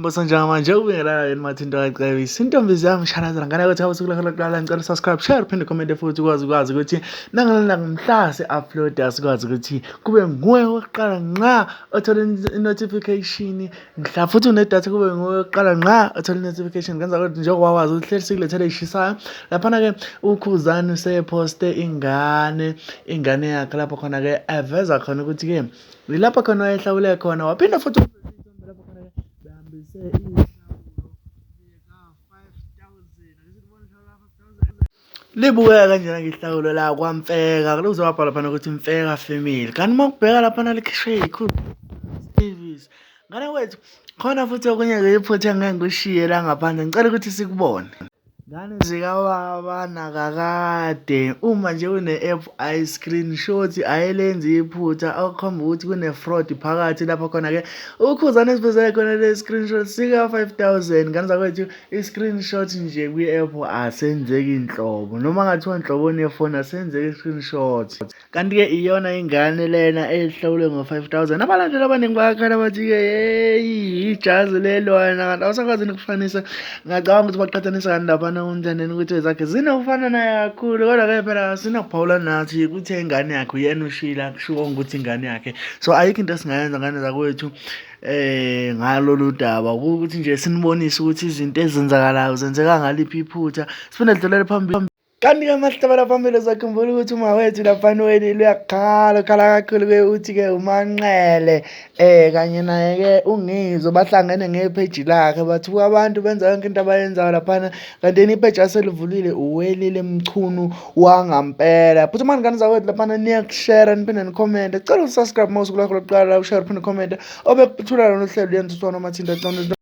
Mbuso njengamanje ubingelala yini Mathinto kaCebisi. Intombi zami shalazela ngane kwethu usuku lakho lokuqala ngicela subscribe, share uphinde comment futhi ukwazi ukwazi ukuthi nangalona mhla si-upload sikwazi ukuthi kube nguwe wokuqala nqa othola i-notification mhla futhi unedatha kube nguwe wokuqala nqa othola i-notification ngenza ukuthi njengoba wazi ukuthi hleli sikulethele ishisayo laphana-ke uKhuzani usephoste ingane ingane yakhe lapho khona-ke eveza khona ukuthi-ke Yilapho khona wayehlawule khona waphinda futhi lapho khona behambise ihlawulo libukeka kanjena ngehlawulo la kwamfeka kulokuze wabhala phana ukuthi mfeka family kanti uma kubheka laphana likhishwe yikhulu Davis ngane wethu khona futhi okunye-ke iphutha engeke ngikushiye la ngaphandle ngicela ukuthi sikubone Ngane zikababa nakakade uma nje une-app ayi-screenshot ayilenzi iphutha okukhomba ukuthi kune-fraud phakathi lapho khona-ke ukhuzane esivezele khona le screenshot sika-5000 ngane zakwethu i-screenshot nje kwi-app asenzeki nhlobo noma ngathiwa nhlobo unefoni asenzeki i-screenshot Kanti-ke iyona ingane lena ehlawulwe ngo-5000. Abalandeli abaningi bayakhala bathi-ke yeyi ijazi lelwana kanti awusakwazi nokufanisa. Ngiyacabanga ukuthi baqhathanisa kanti laphana umnthaneni ukuthi ezakhe zinokufana naye kakhulu kodwa-ke phela sinakuphawula nathi ukuthi ingane yakhe uyena ushila kushiwo ukuthi ingane yakhe. So ayikho into esingayenza ngane zakwethu eh ngalolu daba ukuthi nje sinibonise ukuthi izinto ezenzakalayo zenzeka ngaliphi iphutha. Siphinde sidlulele phambili. Kanti-ke mahlabela phambili sakhumbula ukuthi umawethu laphana uwelile uyakhala ukhala kakhulu-ke uthi-ke uManqele um kanye naye-ke uNgizwe bahlangene ngepheji lakhe bathuka abantu benza yonke into abayenzayo laphana kanti yena ipheji aselivulile uWelile Mchunu wangampela. Phuthumani ngane zakwethu laphana niyakushera niphinde nikhomente. Cela usubscribe uma usuku lwakho lokuqala ushare uphinde ukhomente obekuphethula lolu hlelo uyenza usona uMathinta.